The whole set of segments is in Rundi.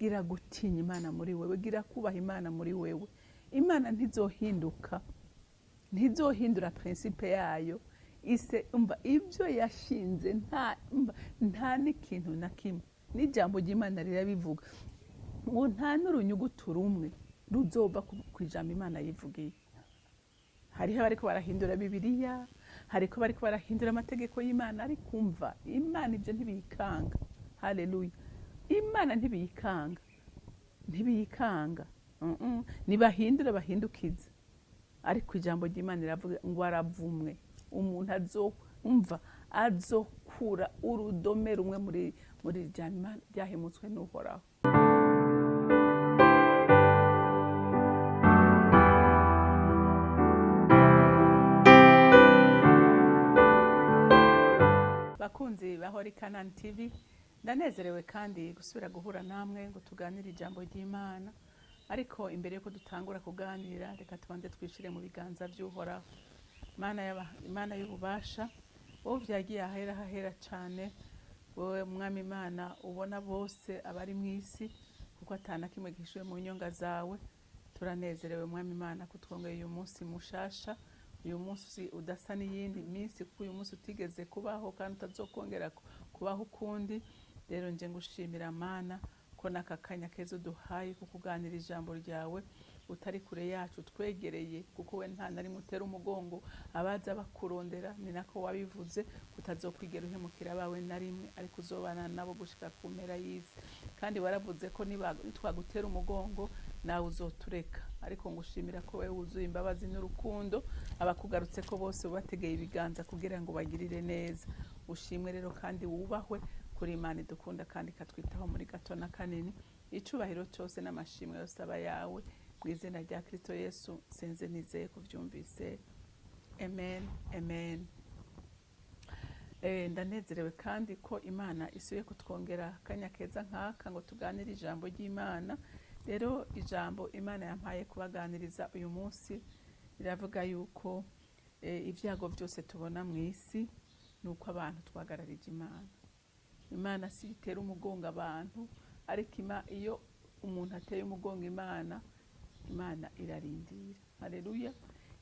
Gira gutinya Imana muri wewe, gira kubaha Imana muri wewe. Imana ntizohinduka, ntizohindura principe yayo. Ise umva ibyo yashinze, nta umva, nta n'ikintu na kimwe, n'ijambo ry'Imana rirabivuga ngo nta n'urunyugutu rumwe ruzova ku ijambo Imana yivugiye. Hariho abariko barahindura Bibiliya, hariko bariko barahindura amategeko y'Imana, ariko umva, Imana ibyo ntibiyikanga. Haleluya! Imana ntibiyikanga, ntibiyikanga. Nibahindura bahindukize, ariko ijambo ry'Imana riravuga ngo aravumwe umuntu azumva azokura urudome rumwe muri rya Imana ryahemutswe n'Uhoraho. Bakunzi ba Holy Canaan TV, ndanezerewe kandi gusubira guhura namwe ngo tuganire ijambo ry'Imana. Ariko imbere yuko dutangura kuganira, reka tubanze twishire mu biganza by'Uhoraho. Mana Imana y'ububasha, wowe vyagiye ahera hahera cane, wowe Mwami Imana ubona bose abari mu isi, kuko atana kimwe gihishuwe mu nyonga zawe. Turanezerewe Mwami Imana kutwongeye uyu munsi mushasha, uyu munsi udasa n'iyindi minsi, kuko uyu munsi utigeze kubaho kandi utazokongera kubaho ukundi. Rero nje ngushimira Mana ko n'aka kanya keza uduhaye ko kuganira ijambo ryawe, utari kure yacu, twegereye, kuko we nta na rimwe utera umugongo abaza bakurondera. Ni nako wabivuze, utazokwigera uhemukira abawe na rimwe, ariko uzobana nabo gushika ku mpera y'isi. Kandi waravuze ko nitwagutera umugongo nawe uzotureka. Ariko ngushimira ko wewe wuzuye imbabazi n'urukundo, abakugarutse ko bose ubategeye ibiganza kugira ngo bagirire neza. Ushimwe rero kandi wubahwe kuri Imana idukunda kandi ikatwitaho muri gato na kanini. Icubahiro cyose n'amashimwe yose aba yawe, mu izina rya Kristo Yesu senze nizeye kuvyumvise, amen, amen. Ndanezerewe kandi ko Imana isubiye kutwongera akanya keza nk'aka ngo tuganire ijambo ry'Imana. Rero ijambo Imana yampaye kubaganiriza uyu munsi riravuga yuko ibyago byose tubona mu isi ni uko abantu twagararije Imana. Imana si itera umugongo abantu, ariko iyo umuntu ateye umugongo Imana, Imana irarindira. Haleluya!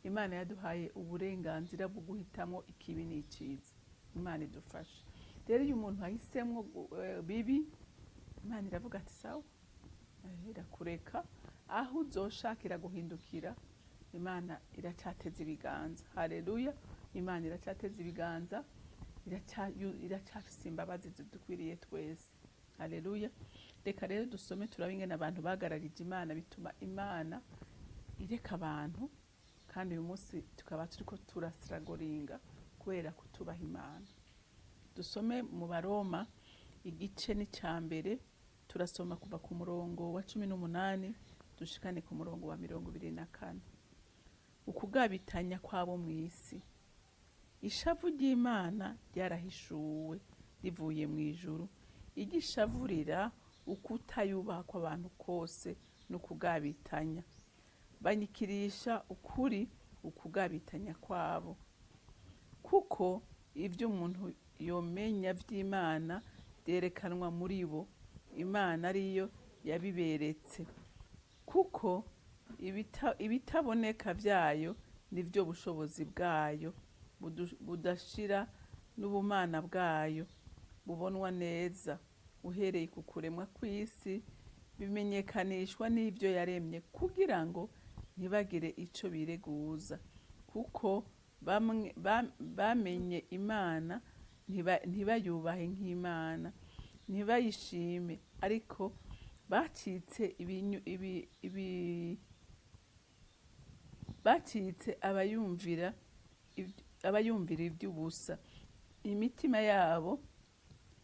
Imana yaduhaye uburenganzira bwo guhitamo ikibi n'icyiza. Imana idufashe. Rero iyo umuntu ahisemwo bibi, Imana iravuga ati sawa, irakureka aho uzoshakira guhindukira. Imana iracyateza ibiganza. Haleluya! Imana iracyateza ibiganza, iracyafise imbabazi zidukwiriye twese. Haleluya! Reka rero dusome turabe ingene abantu bagararije Imana bituma Imana ireka abantu, kandi uyu munsi tukaba turiko turasiragoringa kubera kutubaha Imana. Dusome mu Baroma igice ni ca mbere, turasoma kuva ku murongo wa 18 dushikane ku murongo wa 24. Ukugabitanya kwabo mu isi. Ishavu ry'Imana ryarahishuwe rivuye mu ijuru, igishavurira ukutayubaha kw'abantu kose n'ukugabitanya. Banyikirisha ukuri ukugabitanya kwabo, kuko ibyo umuntu yomenya vy'Imana byerekanwa muri bo, Imana ariyo yabiberetse. Kuko ibitaboneka vyayo nivyo bushobozi bwayo budashira n'ubumana bwayo bubonwa neza uhereye ku kuremwa kw'isi, bimenyekanishwa n'ibyo yaremye, kugira ngo ntibagire ico bireguza. Kuko bamenye Imana ntibayubahe nk'Imana, ntibayishime, ariko bacitse ibinyu, ibi, ibi, bacitse abayumvira abayumvira iby'ubusa. Imitima yabo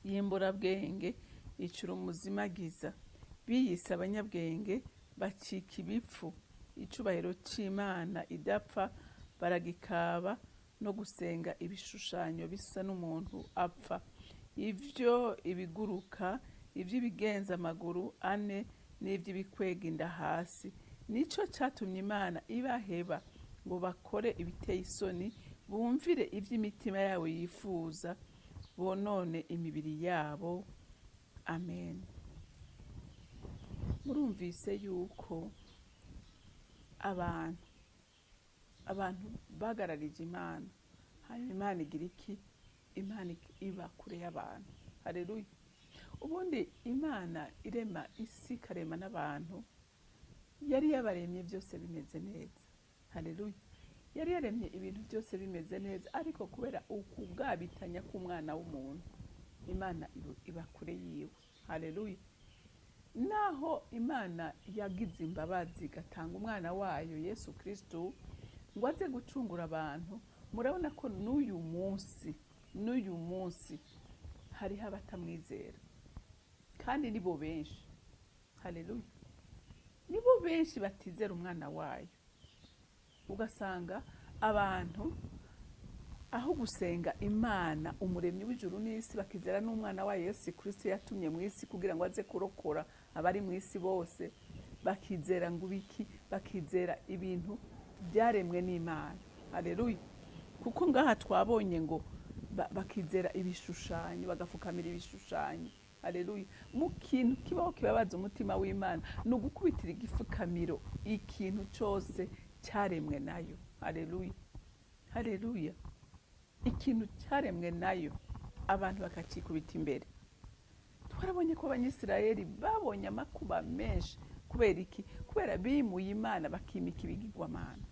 y'imburabwenge icura umuzimagiza, biyise abanyabwenge bacika ibipfu. Icubahiro c'Imana idapfa baragikaba no gusenga ibishushanyo bisa n'umuntu apfa, ivyo ibiguruka, ivy'ibigenza amaguru ane n'ivy'ibikwega inda hasi. Nico catumye Imana ibaheba ngo bakore ibiteye isoni, bumvire ivy'imitima yabo yifuza, bonone imibiri yabo. Amen. Murumvise yuko abantu bagararije Imana, hanyuma Imana igira iki? Imana iba kure y'abantu. Haleluya. Ubundi Imana irema isi ikarema n'abantu, yari yabaremye byose bimeze neza. Haleluya. Yari yaremye ibintu byose bimeze neza, ariko kubera ukugabitanya k'umwana w'umuntu, Imana iba kure yiwe. Haleluya. Naho Imana yagize imbabazi igatanga umwana wayo Yesu Kristo ngo aze gucungura abantu, murabona ko n'uyu munsi hariho abatamwizera, kandi nibo benshi. Haleluya. Nibo benshi batizera umwana wayo. Ugasanga abantu aho gusenga Imana umuremyi w'ijuru n'isi, bakizera n'umwana wa Yesu Kristo yatumye mu isi kugira ngo aze kurokora abari mu isi bose, bakizera ngo ibiki? Bakizera ibintu byaremwe n'Imana. Haleluya. Kuko ngaha twabonye ngo bakizera ibishushanyo, bagafukamira ibishushanyo. Haleluya. Mu kintu kibaho kibabaza umutima w'Imana ni ugukubitira igifukamiro ikintu cyose cyaremwe nayo. Haleluya. Haleluya. Ikintu cyaremwe nayo abantu bakakikubita imbere. Twarabonye ko Abanyisirayeli babonye amakuba menshi kubera iki? Kubera bimuye Imana bakimika ibigirwamana.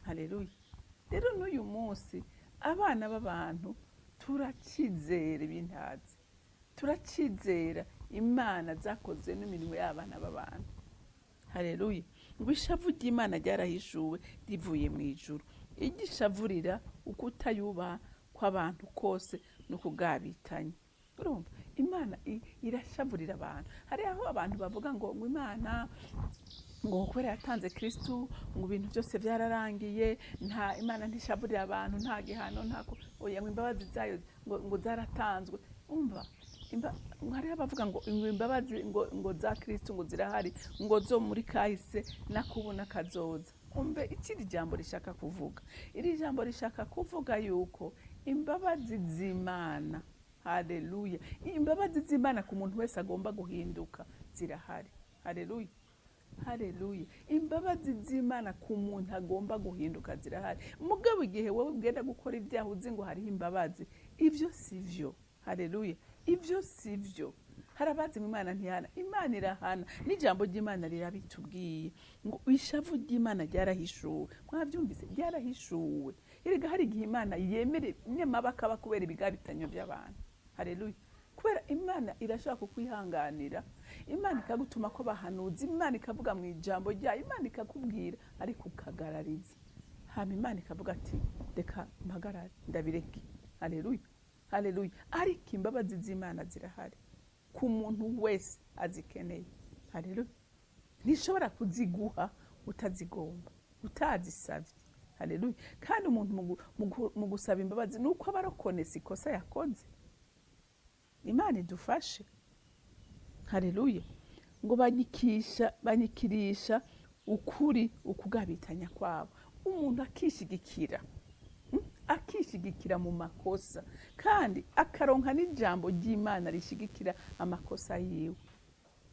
Haleluya. Rero n'uyu munsi abana b'abantu turakizera ibintazi, turakizera Imana zakozwe n'iminwe y'abana b'abantu. Haleluya. Ngo ishavu ry'Imana ryarahishuwe rivuye mu ijuru, igishavurira ukutayubaha kw'abantu kose no kugabitanya. Urumva Imana irashavurira abantu. Hari aho abantu bavuga ngo Imana ngo kubera yatanze Kristo ngo ibintu byose byararangiye, nta Imana ntishavurira abantu, nta gihano, nta oya, ngo imbabazi zayo ngo zaratanzwe. Umva, hari abavuga ngo imbabazi ngo za Kristo ngo zirahari, ngo zo muri kahise nakubona kazoza. Umve ikiri jambo rishaka kuvuga. Iri jambo rishaka kuvuga yuko imbabazi z'Imana, haleluya, imbabazi z'Imana ku muntu wese agomba guhinduka zirahari. Haleluya. Haleluya. Imbabazi z'Imana ku muntu agomba guhinduka zirahari. Mugabo igihe wowe ugenda gukora ibyaha uzi ngo hariho imbabazi, ivyo sivyo. Haleluya. Ivyo sivyo. Hari abazi ngo Imana ntihana. Imana irahana. N'ijambo ry'Imana rirabitubwiye ngo ishavu ry'Imana ryarahishuwe. Mwabyumvise, ryarahishuwe. Erega hari igihe Imana yemere nyamabaka kubera ibigabitanyo by'abantu. Haleluya. Kubera Imana irashaka kukwihanganira, Imana ikagutuma ko bahanuzi, Imana ikavuga mu ijambo ryayo, Imana ikakubwira ariko ukagarariza. Hama Imana ikavuga ati reka mpagarare ndabireke. Haleluya. Haleluya. Ariko imbabazi z'Imana zirahari ku muntu wese azikeneye. Haleluya. Ntishobora kuziguha utazigomba, utazisavye. Haleluya. Kandi umuntu mu gusaba imbabazi nuko aba arokonesa ikosa yakoze. Imana idufashe. Haleluya. Ngo banyikirisha ukuri ukugabitanya kwabo. Umuntu akishigikira, akishigikira mu makosa, kandi akaronka n'ijambo ry'Imana rishigikira amakosa yiwe.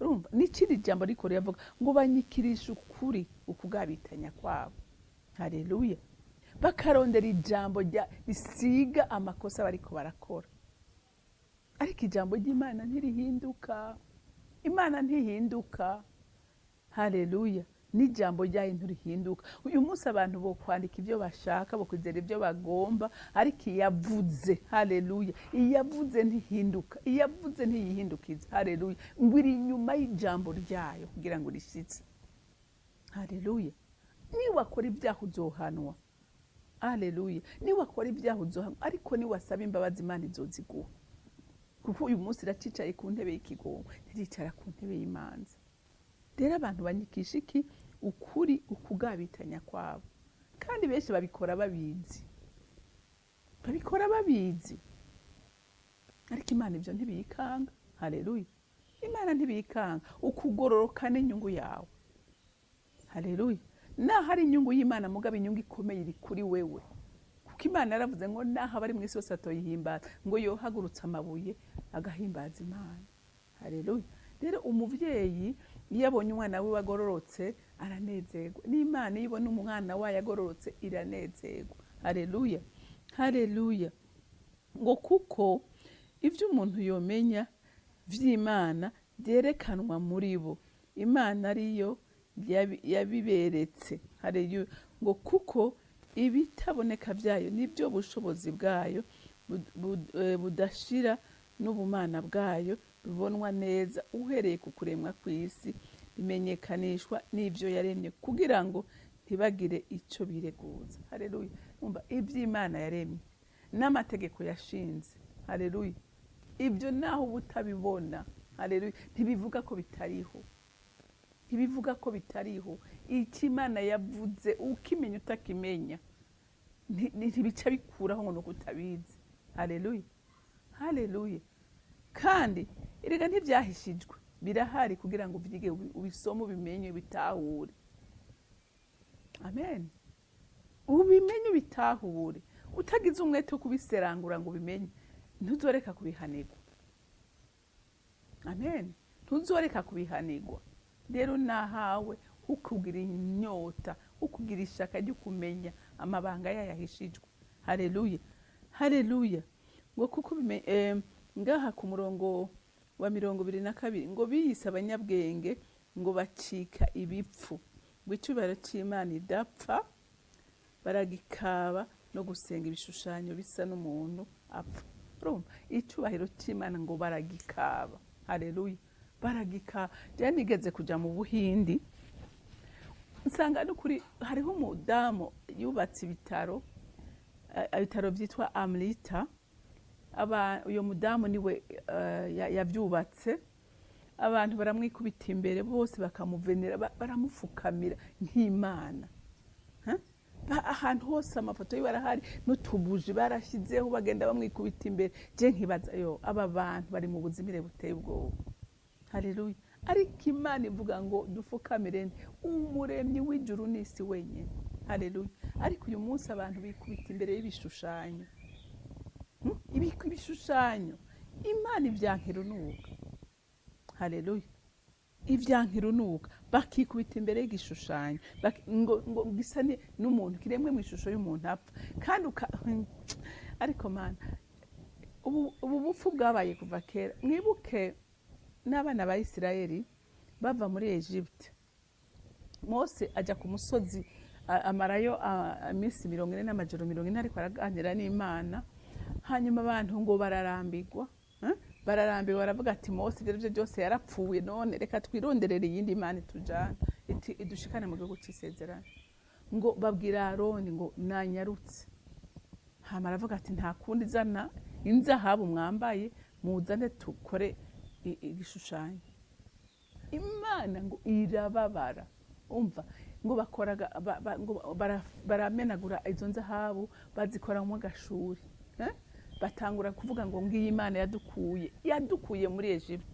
Urumva n'ikindi jambo riko riravuga ngo banyikirisha ukuri ukugabitanya kwabo. Haleluya. Bakarondera ijambo risiga amakosa bariko barakora. Ariko ijambo ry'Imana ntirihinduka. Imana ntihinduka. Haleluya. N'ijambo ryayo ntirihinduka. Uyu munsi abantu bo kwandika ibyo bashaka, bo kwizera ibyo bagomba, ariko iyavuze, haleluya, iyavuze ntihinduka, iyavuze ntiyihindukiza. Haleluya. Ngo iri inyuma y'ijambo ryayo kugira ngo rishitse. Haleluya. Niwakora ibyaha uzohanwa. Haleluya. Niwakora ibyaha uzohanwa, ariko niwasaba imbabazi Imana izoziguha. Kuko uyu munsi iracicaye ku ntebe y'ikigongo, ntiricara ku ntebe y'imanza. Rero abantu banyikisha iki? Ukuri ukugabitanya kwabo. Kandi benshi babikora babizi. Babikora babizi. Ariko Imana ibyo ntibikanga. Haleluya. Imana ntibikanga. Ukugororoka n'inyungu yawe. Haleluya. Naho ari inyungu y'Imana, mugabo inyungu ikomeye iri kuri wewe. Kuko Imana yaravuze ngo naho abari mu isi bose batoyihimbaza, ngo yohagurutse amabuye agahimbaza Imana. Haleluya. Rero umuvyeyi iyo abonye umwana wiwe agororotse aranezerwa, n'Imana iyo ibona umwana wayo agororotse iranezerwa. Haleluya, haleluya. Ngo kuko ivyo umuntu yomenya vy'Imana vyerekanwa muri bo, Imana ariyo yabiberetse. Haleluya. Ngo kuko ibitaboneka vyayo nibyo bushobozi bwayo budashira n'ubumana bwayo bibonwa neza uhereye ku kuremwa kw'isi, bimenyekanishwa n'ivyo yaremye, kugira ngo ntibagire ico bireguza. Haleluya. Umva ivy'Imana yaremye n'amategeko yashinze. Haleluya. Ibyo naho ubutabibona, haleluya, ntibivuga ko bitariho, ntibivuga ko bitariho. Icyo Imana yavuze ukimenya utakimenya ntibica bikuraho ngo nuko utabizi. Haleluya, haleluya. Kandi erega ntivyahishijwe, birahari kugira ngo uvyige, ubisome, ubimenye, ubitahure. Amen. Ubimenye, ubitahure. Utagize umwete wo kubiserangura ngo ubimenye, ntuzoreka kubihanirwa. Amen. Ntuzoreka kubihanirwa. Rero nahawe ukugira inyota, ukugira ishaka ryo kumenya amabanga yayahishijwe. Haleluya, haleluya. Ngo kuko ngaha ku murongo wa 22 ngo biyise abanyabwenge ngo bacika ibipfu, ngo icyubahiro cy'Imana idapfa baragikaba no gusenga ibishushanyo bisa n'umuntu apfa. Urumva icyubahiro cy'Imana ngo baragikaba. Haleluya, baragikaba. Je nigeze kuja mu Buhindi, nsanga n'ukuri hariho umudamu yubatse ibitaro, ibitaro vyitwa Amrita. Uyo mudamu niwe yavyubatse. Abantu baramwikubita imbere bose bakamuvenera, baramufukamira nk'Imana. Ahantu hose amafoto yiwe arahari, n'utubuji barashyizeho, bagenda bamwikubita imbere. Je nkibaza, yo aba bantu bari mu buzimire buteye ubwoba. Haleluya. Ariko Imana ivuga ngo dufukamire nde? Umuremyi w'ijuru n'isi wenyine. Haleluya. Ariko uyu munsi abantu bikubita imbere y'ibishushanyo. Ibishushanyo Imana ivyankira unuka. Haleluya. Ivyankira unuka, bakikubita imbere y'igishushanyo, ngo gisa n'umuntu, kiremwe mu ishusho y'umuntu apfa. Kandi ariko Mana, ubu bupfu bwabaye kuva kera. Mwibuke n'abana ba Isirayeli bava muri Egypte, Mose aja ku musozi, amarayo iminsi 40 n'amajoro 40 ariko araganira n'Imana. Hanyuma abantu ngo bararambirwa, bararambirwa, baravuga ati Mose ibyo arivyo byose yarapfuye, none reka twironderere iyindi Mana itujana, idushikane mu gihugu c'isezerano. Ngo babwira Aroni ngo nanyarutse. Hama aravuga ati nta kundi, zana inzahabu mwambaye muzane tukore igishushanyo. Imana ngo irababara. Umva ngo bakoraga, ngo baramenagura izo nzahabu, bazikoramwo agashuri. Batangura kuvuga ngo ngiyi Imana yadukuye muri Egypte.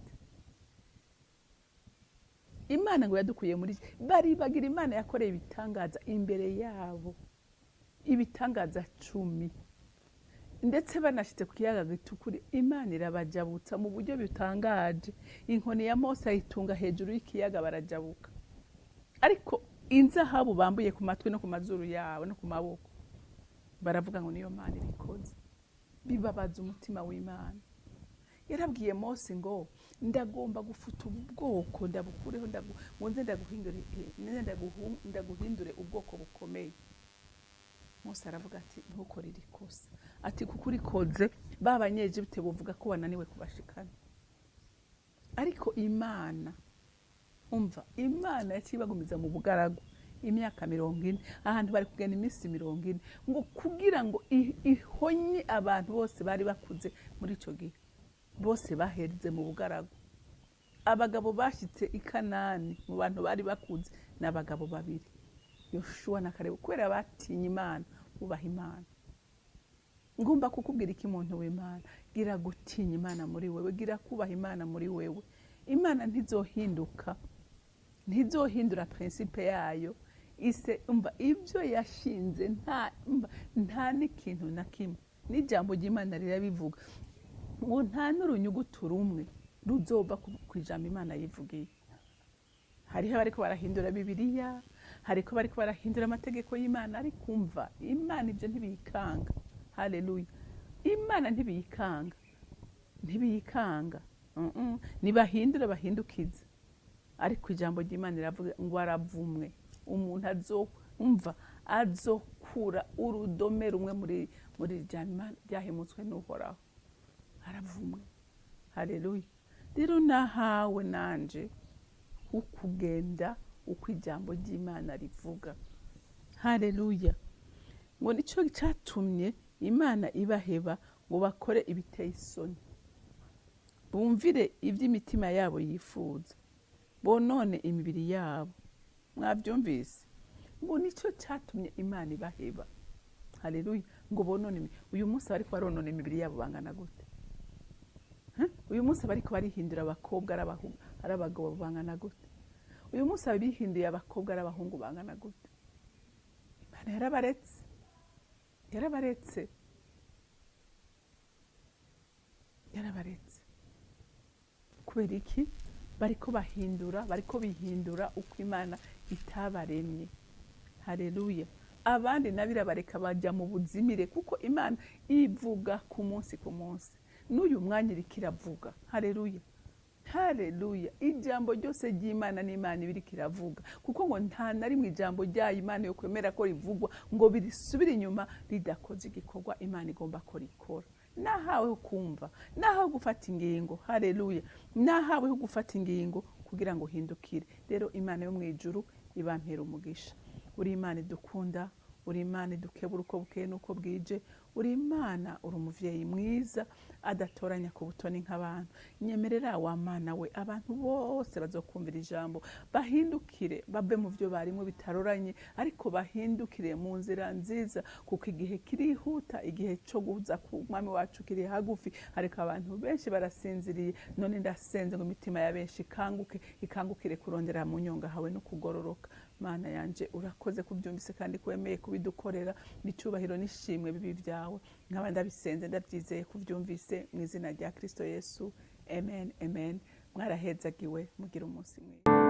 Imana ngo yadukuye muri Egypte. Baribagira Imana yakoreye ibitangaza imbere yabo, ibitangaza 10, ndetse banashitse ku kiyaga gitukura, Imana irabajabutsa mu buryo butangaje. Inkoni ya Mose ayitunga hejuru y'ikiyaga, barajabuka. Ariko inzahabu bambuye ku matwi no ku mazuru yabo no ku maboko, baravuga ngo niyo Mana ibikoze. Bibabaza umutima w'Imana. Yarabwiye Mose ngo ndagomba gufuta ubu bwoko, ndabukureho, ngo nze ndaguhindure ubwoko bukomeye. Mose aravuga ati ntukore iri kosa, ati kuko urikoze ba Banyegiputa bovuga ko wananiwe kubashikana. Ariko Imana, umva, Imana yaciye mu bugaragu imyaka 40, ahantu bari kugenda iminsi 40, ngo kugira ngo ihonye abantu bose bari bakuze muri ico gihe, bose bahereze mu bugaragu. Abagabo bashitse i Kanani mu bantu bari bakuze n'abagabo babiri, Yoshua na Kalebu, kubera batinye Imana, bubaha Imana. Ngomba kukubwira iki muntu w'Imana, gira gutinya Imana muri wewe, gira kubaha Imana muri wewe. Imana ntizohinduka, ntizohindura principe yayo. Ise umva ibyo yashinze, nta n'ikintu na kimwe, n'ijambo ry'Imana rirabivuga ngo nta n'urunyuguti rumwe ruzova ku ijambo Imana yivugiye. Hariho abariko barahindura Bibiliya, hariko bariko barahindura amategeko y'Imana, ariko umva, Imana ibyo ntibiyikanga. Haleluya! Imana ntibiyikanga, ntibiyikanga. Nibahindure bahindukize, ariko ijambo ry'Imana riravuga ngo aravumwe umuntu azumva azokura urudome rumwe muri rya Imana ryahemutswe n'Uhoraho, aravumwe. Haleluya! Rero nahawe nanje ukugenda uko ijambo ry'Imana rivuga. Haleluya! Ngo nicyo cyatumye Imana ibaheba ngo bakore ibiteye isoni, bumvire iby'imitima yabo yifuza, bonone imibiri yabo. Mwabyumvise? Ngo nicyo cyatumye Imana ibaheba. Haleluya! Ngo bonone uyu munsi bariko baronona imibiri yabo bangana gute? Uyu munsi bariko barihindura abakobwa ari abagabo bangana gute? Uyu munsi abihinduye abakobwa ari abahungu bangana gute? Imana yarabaretse, yarabaretse, yarabaretse. Kubera iki? Bariko bahindura, bariko bihindura uko Imana itabaremye. Haleluya! Abandi nabirabareka bajya mu buzimire, kuko Imana ivuga ku munsi ku munsi. N'uyu mwanya iriko iravuga. Haleluya! Haleluya! Ijambo ryose ry'Imana n'Imana ibiriko iravuga, kuko ngo nta na rimwe ijambo ryayo Imana yo kwemera ko rivugwa ngo birisubire inyuma ridakoze igikorwa Imana igomba ko rikora. Nahawe kumva, nahawe gufata ingingo. Haleluya! Nahawe gufata ingingo kugira ngo hindukire. Rero Imana yo mu ijuru ibampera umugisha. Uri Imana idukunda, uri Imana idukebura uko bukeye n'uko bwije, uri Imana, uri umuvyeyi mwiza adatoranya ku butoni nk'abantu. Nyemerera wa Mana we, abantu bose bazokumvira ijambo bahindukire, bave mu byo barimo bitaroranye, ariko bahindukire mu nzira nziza, kuko igihe kirihuta, igihe cyo guza ku Mwami wacu kiri hagufi, ariko abantu benshi barasinziriye. None ndasenze ngo imitima ya benshi ikanguke, ikangukire kurondera mu nyonga hawe no kugororoka. Mana yanje, urakoze kubyumvise kandi kwemeye kubidukorera. N'icyubahiro n'ishimwe bibi byawe. Nkaba ndabisenze ndabyizeye kubyumvise mu izina rya Kristo Yesu. Amen, amen. Mwarahezagiwe, mugira umunsi mwiza.